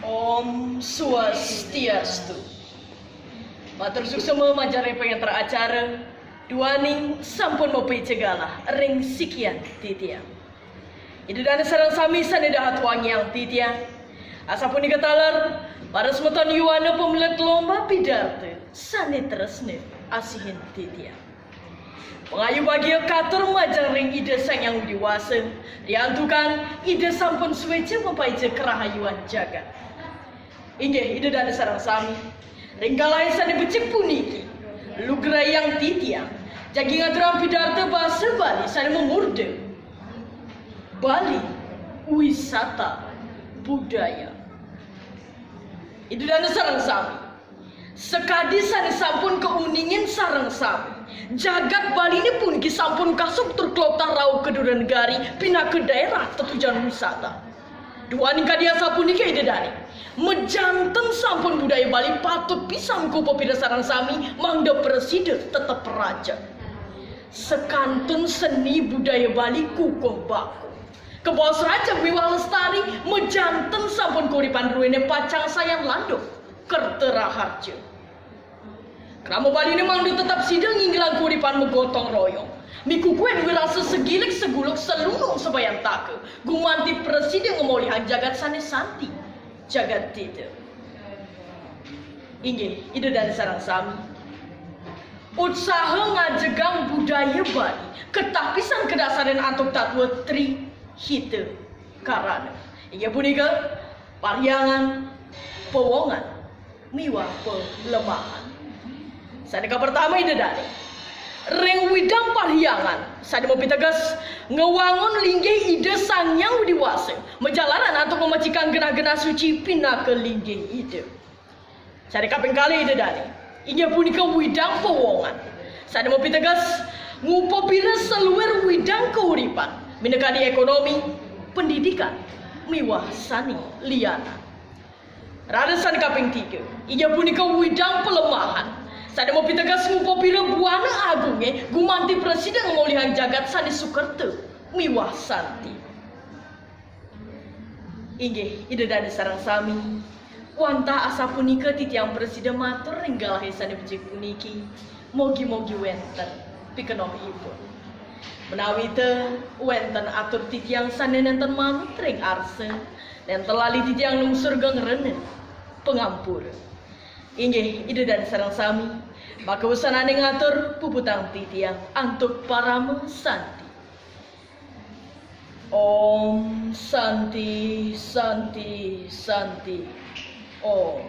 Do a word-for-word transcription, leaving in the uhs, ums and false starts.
Om Swastiastu. Matur suksma majeng ring pangacara acara, duaning sampun mapaica galah ring sikian titiang. Ida dane sareng sami sane dahat wangiang titiang. Asapunika taler, para semeton yuana pamilet lomba pidarta sane tresna asihin titiang. Pangayu bagia katur majeng ring Ida Sang Hyang Widi Wasa, riantukan Ida sampun sueca mapaica karahayuan jagat. Inggih, Ida dane sareng sami, ring galahe sane becik puniki, lugrayang titiang jagi ngaturang pidarta basa Bali sane mamurda Bali Wisata Budaya. Ida dane sareng sami, sakadi sane sampun kauningin sareng sami, jagat Baline puniki sampun kasub tur kloptah rauh ka dura negari pinaka daerah tetujon wisata. Duaning kadi asapunika, Ida dane, majanten sampun budaya Bali patut pisan kupapira sareng sami mangda prasida tetep rajeg. Sakantun seni budaya Bali kukuh bakuh, kabaos rajeg miwah lestari, majanten sampun kauripan druene pacang sayan landuk, kerta raharja. Krama Baline mangda tetep sida nginggilang kauripan magotong royong, mikukuhin wirasa sagilik saguluk salunglung sabayantaka, gumanti prasida ngamolihang jagat sane santi, jagat deda. Inggih, Ida dane sareng sami, utsaha ngajegang budaya Bali ketah pisan kadasarin antuk tatwa tri hita karana. Inggih punika parhyangan, pawongan, miwah palemahan. Sane kapertama, Ida dane, ring widang parhyangan sane mapiteges ngwangun linggih Ida Sang Hyang Widi Wasa, majalaran antuk mamecikang genah-genah suci pinaka linggih Ida. Sane kaping kalih, Ida dane, inggih punika widang pawongan sane mapiteges ngupapira saluir widang kauripan, minakadi ekonomi, pendidikan, miwah sane lianan. Raris sane kaping tiga, inggih punika widang palemahan sane mapiteges ngupapira buana agunge gumanti prasida ngamolihang jagat sane sukerta miwah santi. Inggih, Ida dane sareng sami, wantah asapunika titiang prasida matur ring galahe sane becik puniki, mogi-mogi wenten pikenohipun. Menawi ta wenten atur titiang sane nenten manut ring arsa, nenten lali titiang nungsur geng rena pangampura. Inggih, Ida dane sareng sami, maka wusanane ngatur puputang titiang antuk parama santi. Om Santi, Santi, Santi. Om.